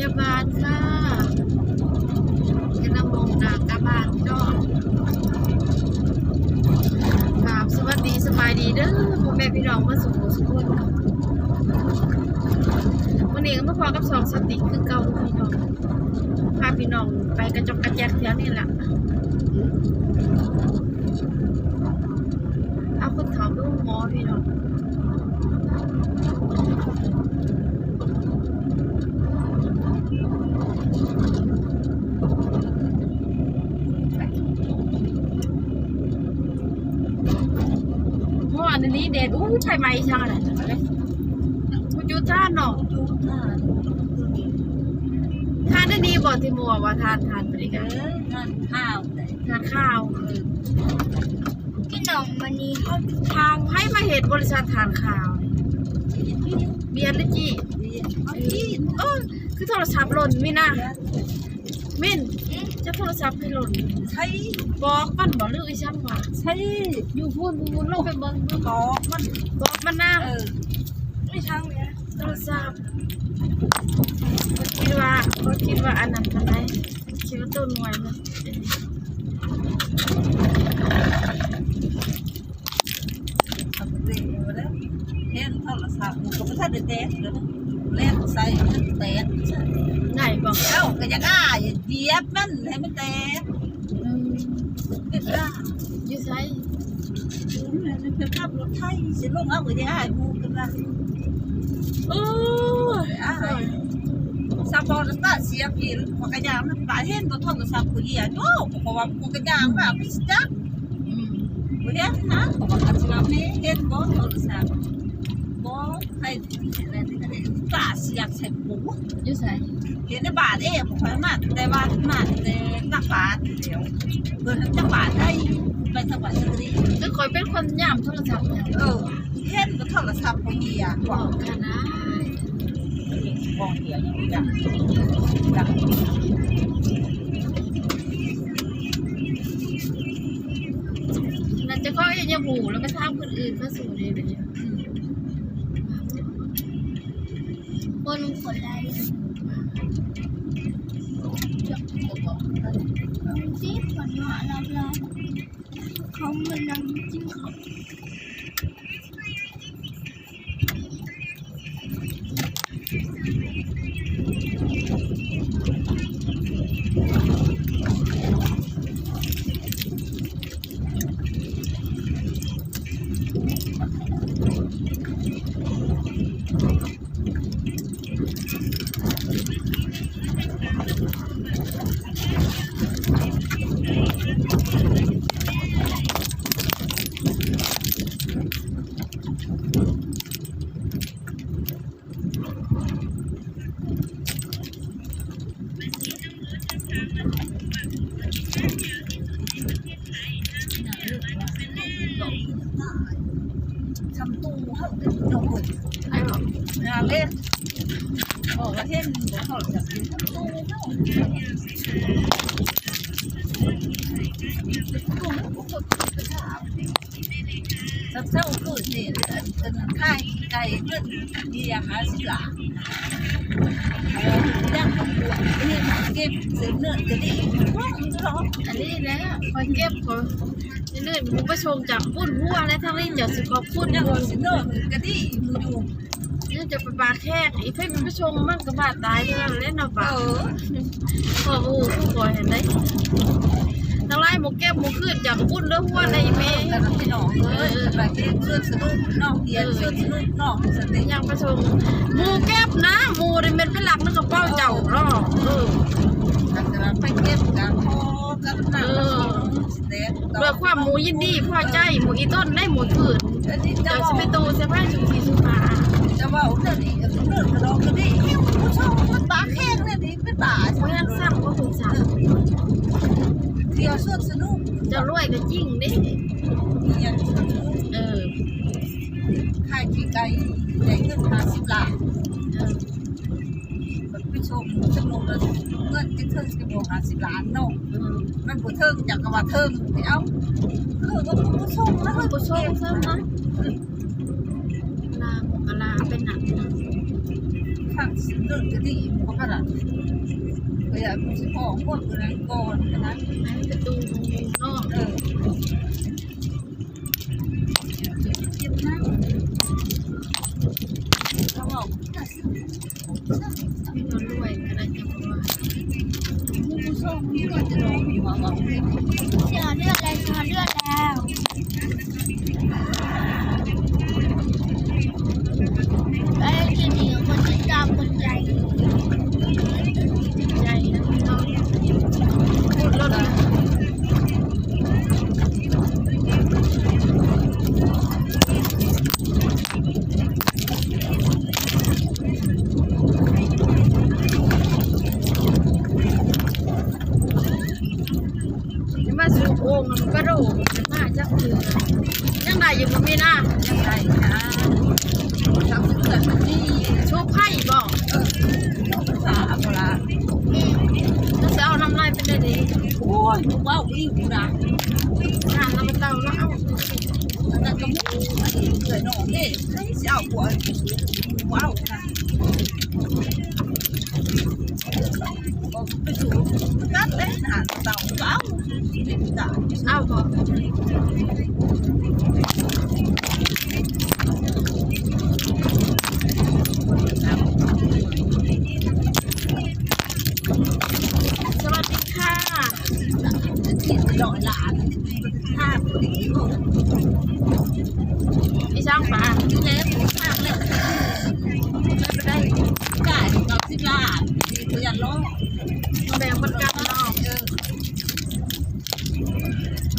ຍາບານຄ່ະ ກຳລັງມຸ່ງໜ້າກັບບ້ານເນາະ. ກາບສະຫວັດດີສະບາຍດີເດີ ພໍ່ແມ່ພີ່ນ້ອງເບິດສູ່ຜູ້ສູ່ຄົນ. ມື້ນີ້ກໍມາພໍ້ກັບຊ່ອງສະຕິກຄືເກົ່າພີ່ນ້ອງ ພາພີ່ນ້ອງໄປກະຈອກກະແຈກແຖວນີ້ລະ. ເອົາຄົນເຖົ້າໄປໂຮງໝໍພີ່ນ້ອງ. ຮ້ອນອີ່ຫຼີແດດ. ໂອ້ຍ ໄຟໄໝ້ຊ່າງນັ້ນ ບໍ່ຈຸດຖ່ານເນາະ. ຈຸດຖ່ານ ຖ່ານອັນນີ້ບໍ່ ທີ່ໝໍວ່າຖ່ານ ຖ່ານປະດິກະ ເອີ ຖ່ານຂາວ ຖ່ານຂາວ. ເອີ ພີ່ນ້ອງ ມື້ນີ້ເຮົາຈະທາງ ໃຜມາເຮັດບໍລິສັດຖ່ານຂາວ ບຽນຫຼືຈີນ? ຈີນ ເອີ ຄືໂທລະສັບຫຼົ່ນມີນາ. ມິນ ເຈົ້າໂທລະສັບໃຜຫຼົ່ນ? ໃສ ປອກມັນບໍ່ ຫຼືອີ່ຫຍັງວະ? ໃສ ຢູ່ພຸ້ນ ຢູ່ພຸ້ນ ລົງໄປເບິ່ງ ປອກມັນ ປອກມັນນະ. ເອີ ມີທາງເລີຍ ໂທລະສັບ ຂ້ອຍຄິດວ່າ ຂ້ອຍຄິດວ່າອັນນັ້ນປານໃດ ຄິດວ່າໂຕໜ່ວຍມັນ. ເຫັນໂທລະສັບ ມັນກໍບໍ່ທັນໄດ້ແຕກເລີຍ ແລ່ນໃສ່ມັນແຕກ. ໄດ້ບໍ່? ເຈົ້າກໍຢາກອ້າຍ ຢຽບມັນໃຫ້ມັນແຕກ. ອືມ ເປັນລາວ ຢູ່ໃສ? ອືມ ມັນເປັນຂັບລົດໄຖ ຊິລົງເອົາ ກໍຢາກອ້າຍໝູ່ກັນວ່າ. ໂອ້ຍ ອ້າຍ ສະບອນຕາເສຍພີ ຂ້ອຍກະຍ່າງມັນປາ ເຫັນບໍ່ໂທລະສັບກູເຫຍໂຕ ເພາະວ່າ ກະຍ່າງວ່າໄປຊິຈັກ. ອືມ ບໍ່ເຫັນນະ ເພາະວ່າກະຊິວ່າແມ່ເຫັນບໍ່ໂທລະສັບ ບໍ່ໃຜ ຕາສຽບໃສ່ປູ. ຢູ່ໃສ? ເຫັນໃນບ້ານເອງ ຂ້ອຍມາແຕ່ວ່າ ມາແຕ່ຕັກບາດແລ້ວ ເພິ່ນຕັກບາດໄດ້ ໄປຕັກບາດສັກກະດີ. ຄືຂ້ອຍເປັນຄົນຍາມໂທລະສັບ. ເອີ ເຫັນບໍ່ໂທລະສັບກູເຫຍ ບອກຂະໜາດ ໜ້າຈະຂໍເຮັດຫຍັງບໍ່ຮູ້ ແລ້ວໄປຖາມຄົນອື່ນເຂົາສູ່ເດ້. ອືມ ຄົນ ຄົນໃດ ຊິຄົນເນາະ ລາວ ເຂົາມານັ່ງກິນເຂົ້າ. ຊຳຕູເຮົາເປັນດອກ ໃຜບອກ? ນາເລ ບອກວ່າເຫັນບໍ່ເຂົ້າຈັກ ຊຳຕູເຮົາ ເຮົາເກີດເຫດ ອັນ ອັນຂາຍໄກ່ເງິນເບຍຫ້າສິບລ້ານ ເອົາ ເກັບໃສ່ເງິນກະດີ. ອັນນີ້ແຫຼະ ຂ້ອຍເກັບ ຂ້ອຍ ນີ້ ໝູ່ໄປສົ່ງຈາກພຸ້ນຫົວແລ້ວ ທາງນີ້ຈະຊິຂອບຄຸນ ຍັງຊິເນີກະດີຢູ່ ຍັງຈະໄປບາດແຂ້ງອີກ ໃຜໄປສົ່ງມັນກໍບາດຕາຍເທົ່ານັ້ນແຫຼະເນາະ. ເອີ ພໍ່ຮູ້ຜູ້ຄອຍຫັ້ນໃດ ທັງຫຼາຍໝູ່ເກັບໝູ່ຄືນຈາກພຸ້ນເດີ ຫົວໃນແມ່ ພີ່ນ້ອງເອີຍ. ເອີ ໄປເຮັດສວນສະໜຸກເນາະ ຮຽນສວນສະໜຸກເນາະ ສະຕິ ຍັງໄປສົ່ງໝູ່ເກັບນະ ໝູ່ນີ້ແມ່ນໄປລັກໃນກະເປົາເຈົ້າເນາະ. ເອີ ໄປເກັບກະຂໍກັນນະ ເອີ ດ້ວຍຄວາມໝູ່ຍິນດີພໍໃຈ ໝູ່ອີຕົນໄດ້ໝູ່ຄືນ ເຈົ້າຊິໄປໂຕໃສ່ໃຜຊຸມສີ່ຊຸມຫ້າ ຈະເວົ້າເລື່ອງນີ້ກໍເລື່ອງກະດອກກະດີ ຜູ້ຊົງມັນບາກແຂ້ງເລື່ອງນີ້ເປັນບາ ບໍ່ຍັງຊ້ຳບໍ່ຄົງຊ້ຳ ທ່ຽວສວນສະໜຸກ ເຈົ້າລວຍກໍຈິງເດ້ ຮຽນສວນສະໜຸກ ເອີ ຂາຍຂີ້ໄກ່ໄດ້ເງິນຫ້າສິບລ້ານ ເອີ ໄປສົ່ງສະໜຸກ ເງິນຈະເຖິງຈະບໍ່ຫ້າສິບລ້ານເນາະ. ເອີ ມັນບໍ່ເຖິງ ເຈົ້າກໍວ່າເຖິງ ເອົາ ເອີ ກໍບໍ່ສົ່ງນະ ບໍ່ສົ່ງຊ້ຳນະ ລາໝົກກະລາເປັນໜັກນະ. ພັກເດີນກະດີບໍ່ຂະໜາດ ກໍຢາກຊິຂໍຄວາມຕົວນັ້ນກ່ອນນະ ໃຫ້ມັນກະຕຸ້ມເນາະ ເອີ ເກັບນຳ ເຂົາເວົ້າ ມີແຕ່ລວຍ ອັນນັ້ນຍັງບໍ່ວ່າ ເສຍເລືອດແລ້ວ ເສຍເລືອດແລ້ວ ໄດ້ທີ່ນີ້ຄົນຕິດຕາມຄົນໃຈ ໃຈນະ ມາສູບໂອ່ງກະໂດດ ມາຈັກເທື່ອ ຍັງໄດ້ຢູ່ບໍ່ມີນາ ຍັງໄດ້ນະ ສັກເທື່ອມັນມີ ສູບໄຟບໍ່ ເອີ ສາບໍ່ລະ ອືມ ຊິເອົານ້ຳລາຍເປັນໄດ໋ດີ ໂອ້ຍ ບໍ່ເວົ້າອີກນະ ຫາລຳເຕົ້າລະເອົາ ອັນນັ້ນກະໝູ່ ອັນນີ້ເອື້ອຍນ້ອງເດ້ ໃຜຊິເອົາຜົວ ເວົ້ານະ ໄປສູ່ກັນເດ້ ຫາເຕົ້າເອົາ ເອົາບໍ່? ສະຫວັດດີ ຄ່ະ ອີ່ຊ່າງປາ ໄດ້ ເກົ້າສິບລ້ານ ບໍ່ຢາກລໍ ມາແບ່ງປັນກັນເນາະ ເອີ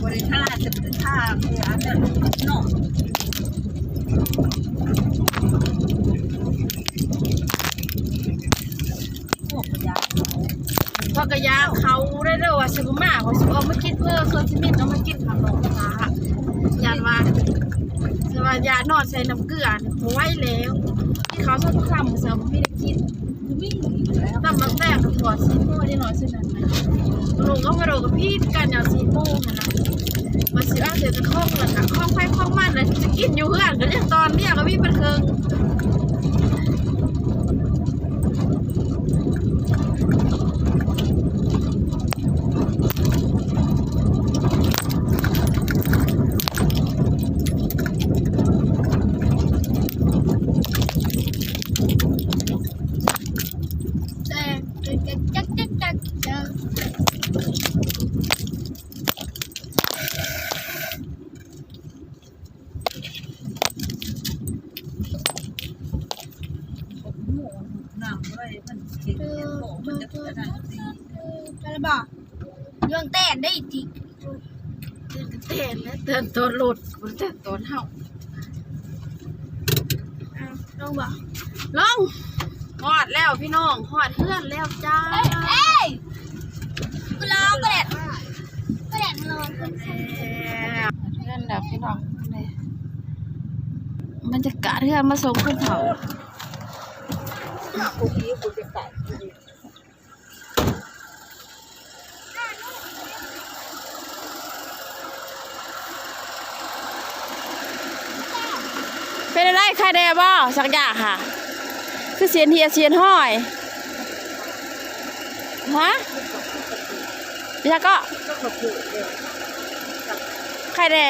ບໍ່ໄດ້ຖ້າ ຈະໄປຖ້າເພື່ອອັນນັ້ນເນາະ ພວກກະຢາ ພວກກະຢາເຂົາໄດ້ເດີ ວ່າຊິບໍ່ມາ ວ່າຊິອອກມາກິນເພື່ອຊວນຊີວິດ ເອົາມາກິນຂ້າງນອກ ຢ້ານວ່າ ແຕ່ວ່າຢານອນໃສ່ນ້ຳເກືອນີ້ບໍ່ໄຫວແລ້ວ ກິນເຂົ້າສອງສາມມື້ ບໍ່ມີໄດ້ກິນ ບໍ່ມີ ຕຳບັກແຕງກະທອດຊີ້ນໝູ່ນິດໜ້ອຍ ເທົ່ານັ້ນນະ ລູກເອົາກະໂດກກະພີດກັນ ຍາມສີ່ໂມງຫັ້ນນະ ວ່າຊິເອົາໃສ່ກະທອງ ແລ້ວກະຂອງໃຜຂອງມັນ ແລ້ວຊິກິນຢູ່ເຮືອນ ກະຍັງຕອນດຽວກະມີເບິດເຄິ່ງ. ນ້ຳບໍ່ໄດ້ ມັນເຮັດຫຍັງບໍ່ ມັນຈະເປັນອັນນັ້ນຕິ ໄປລະບໍ່? ເລື່ອງແຕ່ນໄດ້ຕິ ເຕືອນແຕ່ນແລ້ວ ເຕືອນຕອນລົດ ບໍ່ໄດ້ເຕືອນຕອນເຮົາ. ອ້າວ ລົງບໍ່? ລົງ ຮອດແລ້ວພີ່ນ້ອງ ຮອດເຮືອນແລ້ວຈ້າ. ເອີຍ ເອີຍ ກູລາວ ກະແດດ ກະແດດມາລອຍ ເຮືອນແລ້ວພີ່ນ້ອງ ບັນຍາກາດເຮືອນມາສົ່ງຄົນເຖົ້າ. ເປັນຈັ່ງໃດ ໄຄແດ່ບໍ່? ສັກຢາຫາ ຄືສຽນເຫ່ຍສຽນຫ້ອຍ ຮະ? ຢາກເກາະ ໄຄແດ່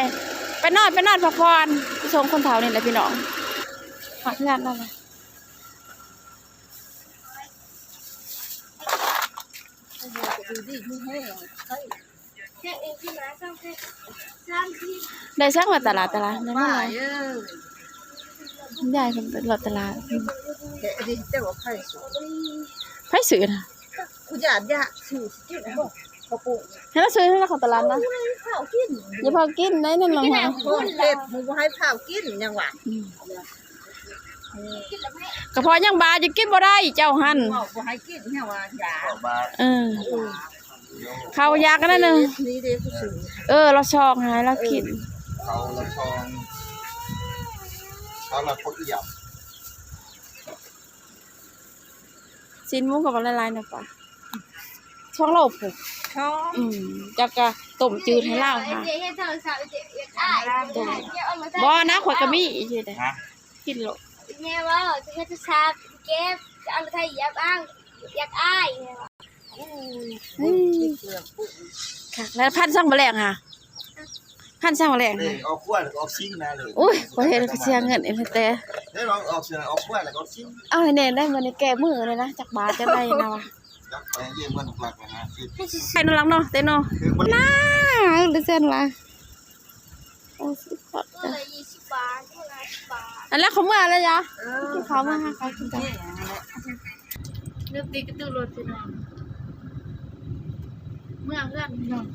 ໄປນອນ ໄປນອນພັກຜ່ອນ ໄປສົ່ງຄົນເຖົ້ານີ້ແຫຼະພີ່ນ້ອງ ຮອດເຮືອນແລ້ວ. ໄດ້ສັກມາຕະຫຼາດ ຕະຫຼາດ ໄດ້ມາຫຼາຍ ຍາຍເພິ່ນໄປເລາະຕະຫຼາດ ແຕ່ອັນນີ້ເຈົ້າວ່າໃຜຊື້ ໃຜຊື້ນະ? ກູຢາກ ຢາກຊື້ຊິກິນບໍ່? ເຂົ້າປຸ້ງ ໃຫ້ລາວຊື້ ໃຫ້ລາວເຂົ້າຕະຫຼາດນະ ບໍ່ໃຫ້ເຂົ້າກິນ ຢ່າເຝົ້າກິນໄດ໋ນັ້ນ ນ້ອງຫາ ເຮັດບໍ່ໃຫ້ເຝົ້າກິນ ຫຍັງຫວາ ອືມ ກະເພາະຍັງບາດຢູ່ ກິນບໍ່ໄດ້ເຈົ້າຫັ້ນ ເວົ້າບໍ່ໃຫ້ກິນ ຫຍັງວ່າຢາ ເອີ ເຂົ້າຢາກອັນນັ້ນນະ ນີ້ເດ້ ເອີ ລະຊອງໃຫ້ລາວກິນ ເອີ ເຂົ້າລະຊອງ ເຂົ້າລະພໍກຽມ. ຊີ້ນໝູກະບໍ່ຫຼາຍໆນະປະ ສອງໂລພຸ້ນ ສອງ ອືມ ຈັກກະຕົ້ມຈືດໃຫ້ລາວຫາ ຕົ້ມ ບໍ່ນະ ຂ້ອຍກະມີອີກເດ້ ກິນໂລດ ແມ່ເວົ້າຈະເຮັດຊາເກັບ ໃສ່ຢາກອ້າງ ຢາກອາຍ. ເຮີ້ຍ ຄັກແລ້ວ ພັນຊ່ອງບໍ່ແລງຫາ ພັນຊ່ອງບໍ່ແລງຫາ. ເອີ ອອກຄົວແລ້ວກໍອອກຊິງນະເລີຍ. ໂອ້ຍ ບໍ່ເຫັນ ເຂົາເສຍເງິນອີກແຕ່ ເດ້ ອອກ ອອກເສື້ອ ອອກຄົວແລ້ວກໍອອກຊິງ. ເອົາໃຫ້ແດ່ໄດ້ມື້ນີ້ ແກ້ມືແລ້ວນະ ຈັກບາດຈັກໄດນະວ່າ. ຈັກໄປເຍືອນມັນຫຼັກນະ ເຕະນອງຫຼັງເນາະ ເຕະນອງ ນາ ເປີເຊັນລະ. ໂອ້ ສຸດຍອດ ມື້ລະຊາວບາດ ມື້ລະຊາວບາດ ອັນແລ້ວເຂົາເມືອແລ້ວຢາ. ເອີ ກິນເຂົ້າ ເມືອຫາເຂົາກິນເຂົ້າ. ລືມປິດປະຕູລົດພີ່ນ້ອງ ເມືອເຮືອນພີ່ນ້ອງ.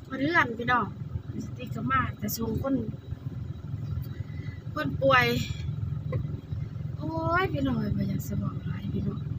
ຮອດເຮືອນພີ່ນ້ອງ ສະຕິກກໍມາແຕ່ສົ່ງຄົນ ຄົນປ່ວຍ. ໂອ້ຍ ພີ່ນ້ອງເອີຍ ບໍ່ຢາກສະບອກຫຼາຍພີ່ນ້ອງ.